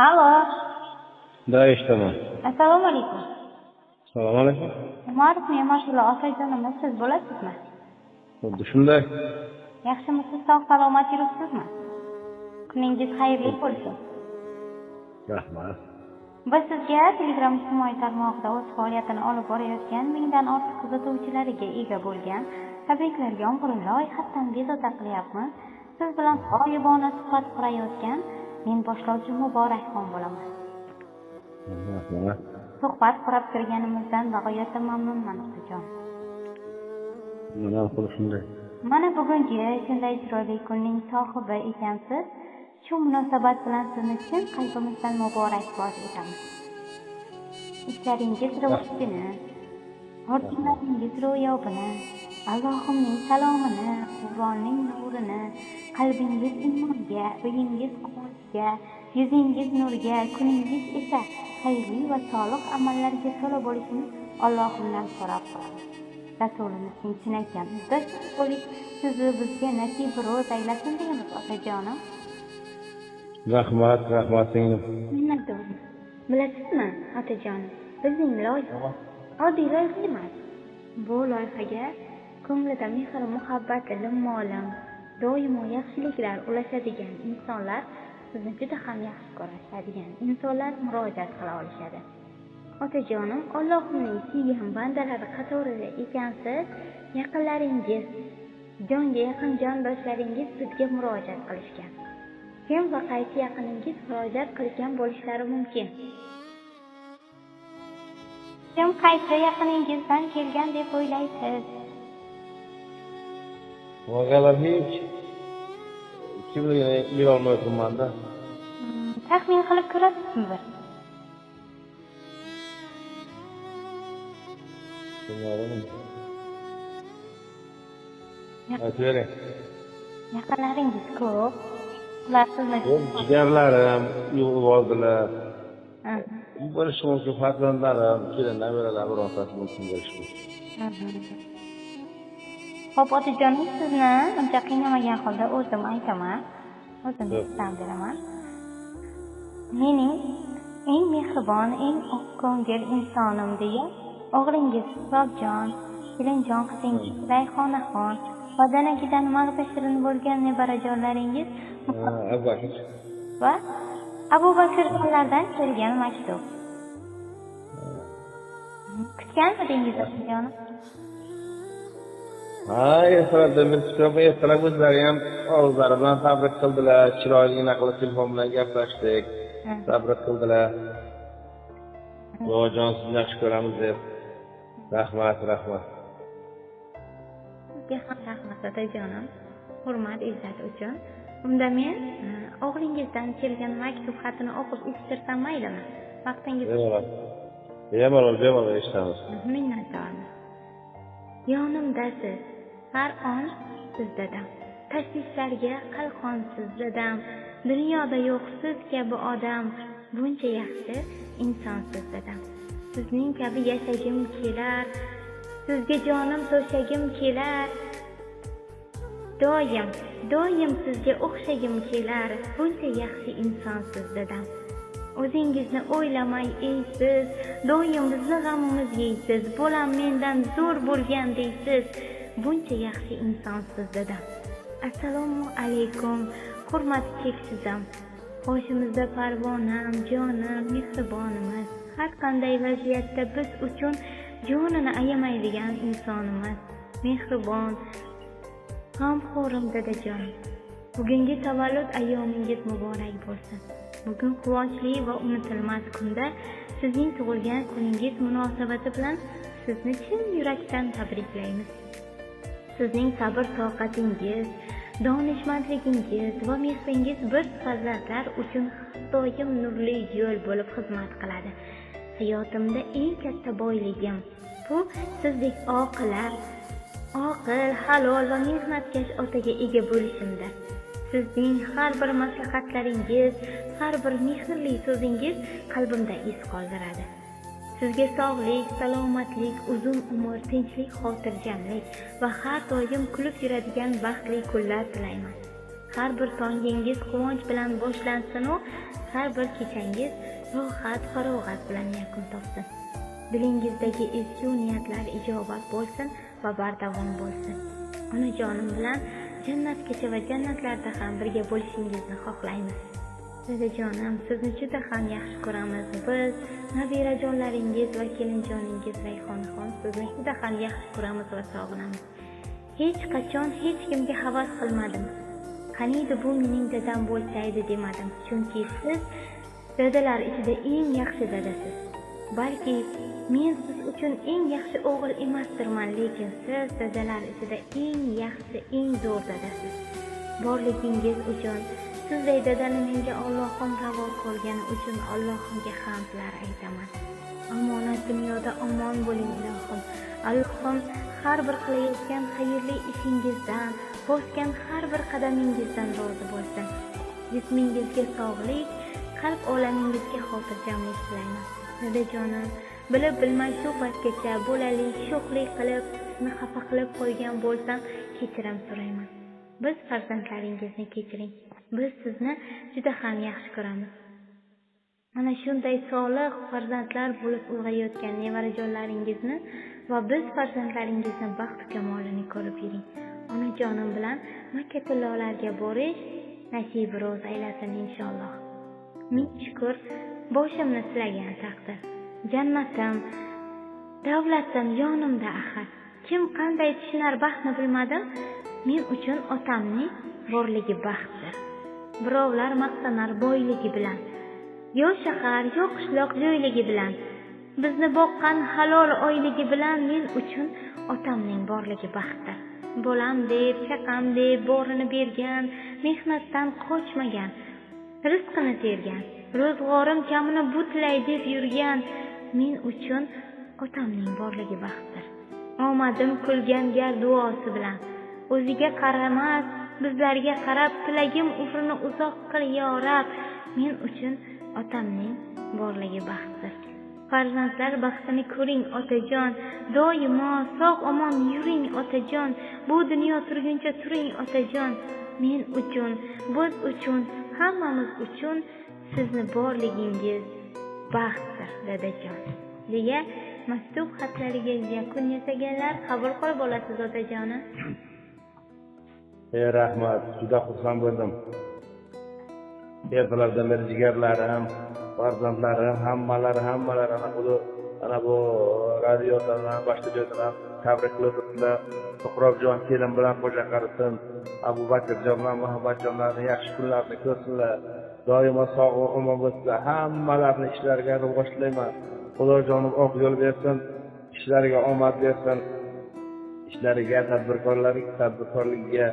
Alo. Da, eshitaman. Assalomu alaykum. Assalomu alaykum. Umarov Ne'matullo otajonimiz siz bo'lasizmi? Xuddi shunday. Yaxshimisiz, sog' salomat yuribsizmi? Kuningiz xayrli bo'lsin. Rahmat. Biz sizga Telegram ijtimoiy tarmog'ida o'z faoliyatini olib borayotgan 1000dan ortiq kuzatuvchilariga ega bo'lgan tabriklar yomg'iri loyihasidan bezovta qilyapmiz. Siz bilan g'oyibona suhbat qurayotgan men boshlovchi Muborakxon bo'laman. Rahmat. Suhbat qurab kirganimizdan bag'oyatda mamnunman, otajon. Mana xuddi shunday. Mana bugungi shunday chiroyli kunning sohibi ekansiz. Shu munosabat bilan sizni chin qalbimizdan muborakbod etamiz. Ishlaringiz rivojini, orzularingiz ro'yobini, Allohimning salomini, Qur'onning nurini, qalbingiz iymonga, uyingiz quvonchga, yuzingiz nurga, kuningiz esa xayrli va solih amallarga to'la bo'lishini Allohimdan so'rab qolamiz. Rasulimizning chinakam do'st bo'lish sizni bizga nasib ro'z aylasin deymiz, otajonim. Rahmat, rahmat singlim. Minnatdorman. Bilasizmi, otajonim, bizning loyiha oddiy loyiha emas. Bu loyihaga ko'nglida mehr, muhabbat, ilm-olim, doimo yaxshiliklar ulashadigan insonlar, sizni juda ham yaxshi ko'radigan insonlar murojaat qila olishadi. Otajonim, Allohning suygan bandalari qatorida ekansiz, yaqinlaringiz, jonga yaqin jondoshlaringiz sizga murojaat qilishgan. Kim va qaysi yaqiningiz murojaat qilgan bo'lishlari mumkin? Kim qaysi yaqiningizdan kelgan deb o'ylaysiz? Voqealar hech kimligini bilolmayapman-da. Taxmin qilib ko'rasizmi bir? Bilmadim. Aytavering. Yaqinlaringiz ko'p. Ular sizni jigarlarim yo'q oldilar. Bo'lishi mumkin, farzandlarim, kelin nabiralar birontasi mumkin bo'lishi mumkin. Xo'p, otajonim, sizni uncha qiynamagan holda o'zim aytaman. O'zim aytsam beraman. Mening eng mehribon, eng oqko'ngil insonim degan o'g'lingiz Suhrobjon, kelinjon qizingiz Rayhonaxon va danagidan mag'zi shirin bo'lgan nebarajonlaringiz Abu Bakr va Abu Bakrlardan kelgan maktub. Kutganmidingiz, otajonim? Ha, ertalabdan bir kutib, ertalab o'zlari ham og'izlari bilan tabrik qildilar, chiroyligina qilib telefon bilan gaplashdik, tabrik qildilar. Bobojon, sizni yaxshi ko'ramiz deb. Rahmat, rahmat. Sizga ham rahmat, otajonim, hurmat, izzat uchun. Unda men o'g'lingizdan kelgan maktub xatini o'qib eshittirsam maylimi? Vaqtingiz bemalol, bemalol eshitamiz. Minnatdorman. Yonimdasiz, har on siz dadam. Tashvishlarga qalqonsiz dadam. Dunyoda yo'q siz kabi odam, buncha yaxshi insonsiz dadam. Sizning kabi yashagim kelar, sizga jonim to'shagim kelar. Doim, doim sizga o'xshagim kelar, buncha yaxshi insonsiz dadam. O'zingizni o'ylamay eysiz, doim bizni g'amimiz yeysiz, bolam mendan zo'r bo'lgan deysiz, buncha yaxshi insonsiz dadam. Assalomu alaykum, hurmati cheksizam. Qo'shimizda parvonam, jonim, mehribonimiz. Har qanday vaziyatda biz uchun jonini ayamaydigan insonimiz. Mehribon, g'amxo'rim dadajon. Bugungi tavallud ayyomingiz muborak bo'lsin. Bugun quvonchli va unutilmas kunda sizning tug'ilgan kuningiz munosabati bilan sizni chin yurakdan tabriklaymiz. Sizning sabr-toqatingiz, donishmandligingiz va mehringiz biz farzandlar uchun doim nurli yo'l bo'lib xizmat qiladi. Hayotimda eng katta boyligim bu sizdek oqil, halol va mehnatkash otaga ega bo'lishimda. Sizning har bir maslahatlaringiz, har bir mehrli so'zingiz qalbimda iz qoldiradi. Sizga sog'lik, salomatlik, uzun umr, tinchlik, xotirjamlik va har doim kulib yuradigan baxtli kunlar tilayman. Har bir tongingiz quvonch bilan boshlansin-u, har bir kechangiz rohat, farog'at bilan yakun topsin. Dilingizdagi ezgu niyatlar ijobat bo'lsin va bardavom bo'lsin. Onajonim bilan jannatgacha va jannatlarda ham birga bo'lishingizni xohlaymiz. Dadajonim, sizni juda ham yaxshi ko'ramiz. Biz nabirajonlaringiz va kelinjoningiz Rayhonaxon sizni juda ham yaxshi ko'ramiz va sog'inamiz. Hech qachon hech kimga havas qilmadim. Qaniydi bu mening dadam bo'lsaydi demadim. Chunki siz dadalar ichida eng yaxshi dadasiz. Balki men siz uchun eng yaxshi o'g'il emasdirman, lekin siz dadalar ichida eng yaxshi, eng zo'r dadasiz. Borligingiz uchun, sizday dadani menga Allohim ravo ko'rgani uchun Allohimga hamdlar aytaman. Omonat dunyoda omon bo'ling ilohim. Allohim har bir qilayotgan xayrli ishingizdan, bosgan har bir qadamingizdan rozi bo'lsin. Jismingizga sog'lik, qalb olamingizga xotirjamlik tilayman. Dadajonim, bilib bilmay shu paytgacha bolalik, sho'xlik qilib, sizni xafa qilib qo'ygan bo'lsam, kechirim so'rayman. Biz farzandlaringizni kechiring. Biz sizni juda ham yaxshi ko'ramiz. Mana shunday solih farzandlar bo'lib ulg'ayotgan nevarajonlaringizni va biz farzandlaringizni baxt kamolini ko'rib yuring. Onajonim bilan Makka tillolarga borish nasibi ro'z aylasin inshaalloh. Ming shukr, boshimni silagan taqdir. Jannatim, davlatim yonimda axir. Kim qanday tushunar baxtni bilmadim. Men uchun otamning borligi baxtdir. Birovlar maqtanar boyligi bilan, yo shahar, yo qishloq joyligi bilan, bizni boqqan halol oyligi bilan men uchun otamning borligi baxtdir. Bolam deb, chaqam deb borini bergan, mehnatdan qochmagan, rizqini tergan, ro'zg'orim kamini butlay deb yurgan men uchun otamning borligi baxtdir. Omadim kulgan gar duosi bilan, o'ziga qaramas, bizlarga qarab, tilagim umrini uzoq qil yo Rab, men uchun otamning borligi baxtdir. Farzandlar baxtini ko'ring otajon, doimo sog' omon yuring otajon, bu dunyo turguncha turing otajon. Men uchun, biz uchun, hammamiz uchun sizni borligingiz baxtdir dadajon, deya maktub xatlariga yakun yasaganlar. Qabul qilib olasiz otajonim. Rahmat, juda xursand bo'ldim. Ertalardan beri jigarlarim, farzandlarim, hammalari ana bu radiodan, boshqa joydan tabrik qilib turdilar. Suhrobjon kelin bilan qo'sha qarisin, Abu Bakrjon bilan Muhabbatjonlarni yaxshi kunlarni ko'rsinlar. Doimo sog' va omon bo'lsinlar. Hammalarini ishlariga rivoj tilayman. Xudojonim oq yo'l bersin, ishlariga omad bersin. Ishlariga, tadbirkorligiga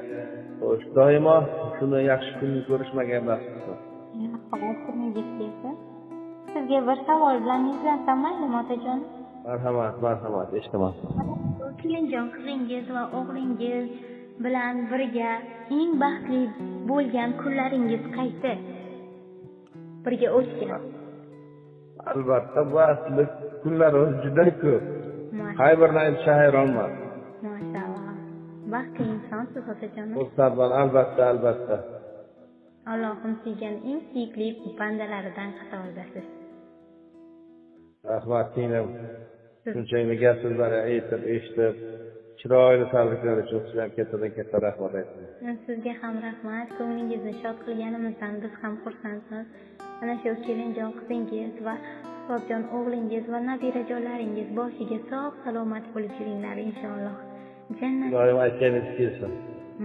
xo'sh, doimo shuni yaxshi kunni ko'rishmagan baxtli. Sizga bir savol bilan yuzlansam maylimi otajon? Marhamat, marhamat, eshitaman. Kelinjon qizingiz va o'g'lingiz bilan birga eng baxtli bo'lgan kunlaringiz qaysi? Birga o'tgan. Albatta, baxtli kunlarimiz juda ko'p. Qay birini aytishga hayronman. Maşallah. Baxtli insonsiz otajonim. Xursandman, albatta, albatta. Allohim suygan eng suyukli bandalaridan qatoridasiz. Rahmat singlim. Shunchalik gap so'zlarni aytib, eshitib, chiroyli tabriklar uchun sizga ham kattadan katta rahmat aytaman. Sizga ham rahmat. Ko'nglingizni shod qilganimizdan biz ham xursandmiz. Mana shu kelinjon qizingiz va Suhrobjon o'g'lingiz va nabirajonlaringiz boshiga sog' salomat bo'lib yuringlar inshaalloh. Jannat Ilohim aytganingiz kelsin.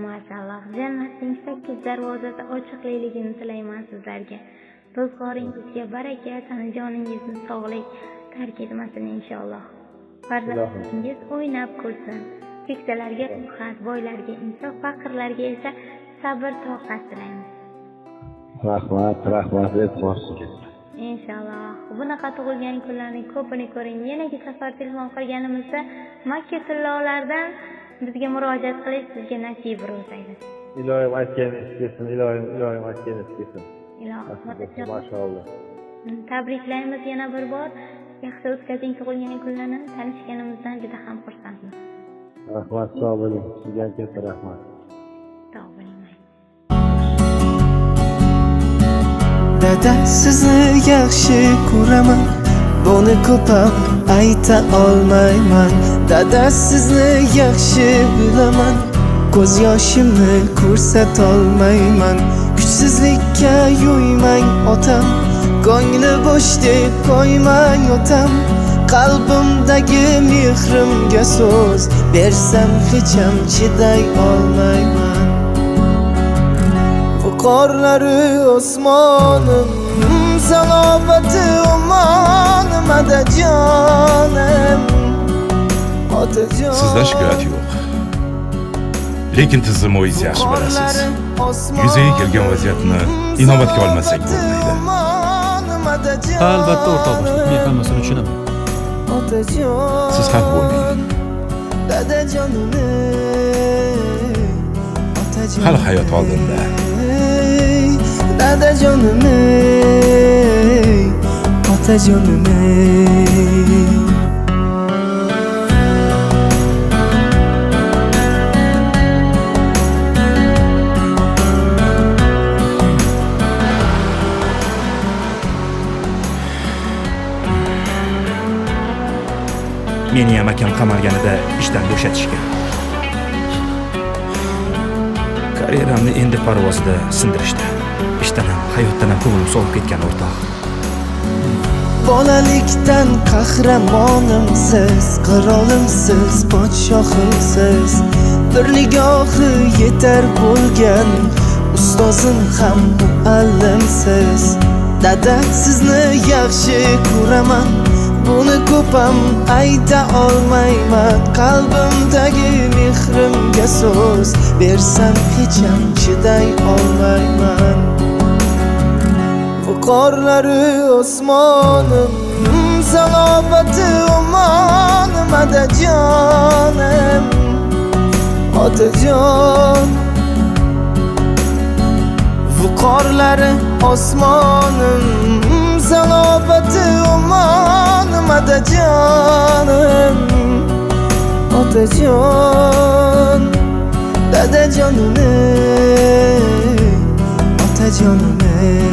Maşalloh. Jannatning 8 darvozasi ochiqligini tilayman sizlarga. Ro'zg'oringizga baraka, tanajoningizni sog'lik tark etmasin inshaalloh. Farzandlaringiz o'ynab kulsin. Keksalarga rohat, boylarga insof, faqirlarga esa sabr toqat tilaymiz. Rahmat, rahmat e'tiboringizga. Inshaalloh. Bunaqa tug'ilgan kunlarning ko'pini ko'ring. Yanagi safar telefon qilganimizda Makka tillolardan bizga murojaat qilish sizga nasib ro'z aylasin. Ilohim aytganingiz kelsin, ilohim, ilohim aytganingiz kelsin. Ilohim. Maşalloh. Tabriklaymiz yana bir bor. Yaxshi o'tkazing tug'ilgan kunlarni. Tanishganimizdan juda ham xursandmiz. Rahmat, sog' bo'ling. Sizga ham katta rahmat. Sog' bo'ling. Dada sizni yaxshi ko'raman, buni ko'pam ayta olmayman. Dada sizni yaxshi bilaman, ko'z yoshimni ko'rsatolmayman. Kuchsizlikka yo'ymang otam, ko'ngli bo'sh deb qo'ymang otam. Qalbimdagi mehrimga so'z bersam hecham chiday olmayman. Viqorlari osmonim, salobati ummonim, adajonim, otajonim. Sizdan shikoyat yo'q. Lekin tizimni o'zingiz yaxshi bilasiz. Yuzaga kelgan vaziyatni inobatga olmasak bo'lmaydi. Ha, albatta o'rtoq boshliq, men hammasini tushunaman. Siz xafa bo'lmang. Dadajonim, otajonim. Hali hayot oldinda. Dadajonim, otajonim. Meni ham akam qamalganida ishdan bo'shatishgan. Karyeramni endi parvozda sindirishdi. Ishdan ham, hayotdan ham ko'nglim sovib ketgan o'rtoq. Bolalikdan qahramonimsiz, qirolimsiz, podshohimsiz. Bir nigohi yetar bo'lgan ustozim ham muallimsiz. Dada sizni yaxshi ko'raman, buni ko'pam ayta olmayman. Qalbimdagi mehrimga so'z bersam hecham chiday olmayman. Viqorlari osmonim, salobati ummonim, adajonim, otajon. Viqorlari osmonim, salobati ummonim, adajonim, otajon. Dadajonim, otajonim.